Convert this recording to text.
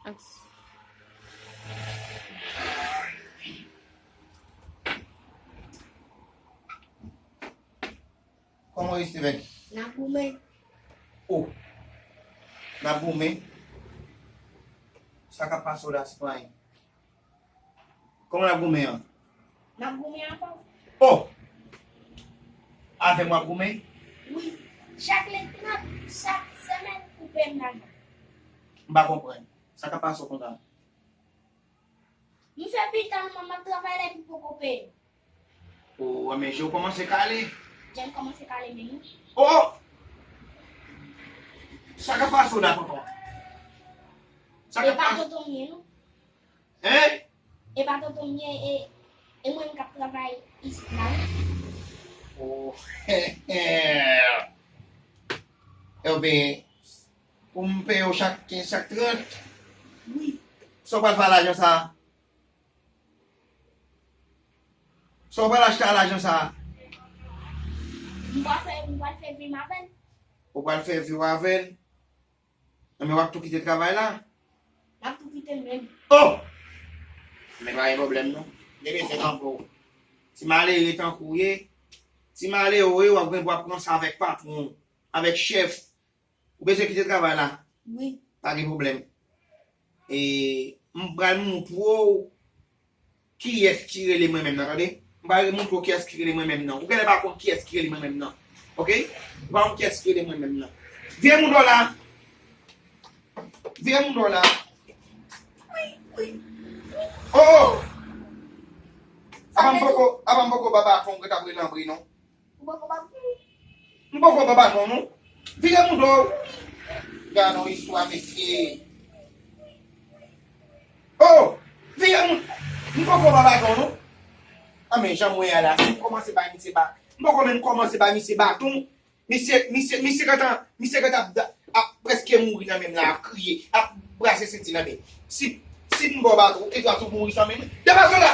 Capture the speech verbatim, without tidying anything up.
Kòman w ye, Steven? N ap goumen. Oh! N ap goumen? Sa k ap pase w la, sitwayen? Kòman n ap goumen an? N ap goumen avè w. Oh! Avè m w ap goumen? Wi. Chak le trant, chak semèn, ou peye m lajan. M pa konprann. Sa k ap pase w konsa? M fè pita, m ap travay la epi poko peye m. Oh, men je w kòmanse kale. Je m kòmanse kale menm wi. Oh! Sa k ap pase w la, tonton? Sa k ap pase? E pa tonton m ye, non. Hein? E pa tonton m ye, e, e mwen menm k ap travay isit la, wi. Oh. Ebyen, pou m peye w chak kenz, chak trant. Wi. Sa w pral fè ak lajan sa a? Sa w pral achte ak lajan sa a? M pral fè, m pral fè vi m avè l. Ou pral fè vi w avè l? Enben, w ap tou kite travay la? M ap tou kite l menm. Oh! Men pa gen pwoblèm non. Demen se kanpe w. Ti malere tankou w ye. Ti malere w ye, w ap gen pou w ap ranse avèk patwon w, avèk chèf. Ou bezwen kite travay la? Wi. Pa gen pwoblèm. E, m pral montre w kiyès ki rele mwen menm nan, tande? M pral montre w kiyès ki rele mwen menm nan. Ou genlè pa konn kiyès ki rele mwen menm nan. Oke? Ou pa konn kiyès ki rele mwen menm nan. Vire mouda w la. Vire mouda w la. Oh! Apa m poko, apa m poko ba baton w ret ap rele anbre non. Ou poko ba m? M poko ba baton w non. Vire mouda w. Gade yon istwa, mesye. Oh! Vire moun. M poko ba baton w non. Ah, men jan mwen ye a la, si m kòmanse bay misye ba, m poko menm kòmanse bay misye baton. Misye, misye, misye gentan, misye gentan ap, ap prèske mouri nan men m la, ap kriye, ap brase senti nan men. Si, si m ba w baton, ou te dwe tou mouri san men m. Degaje w la!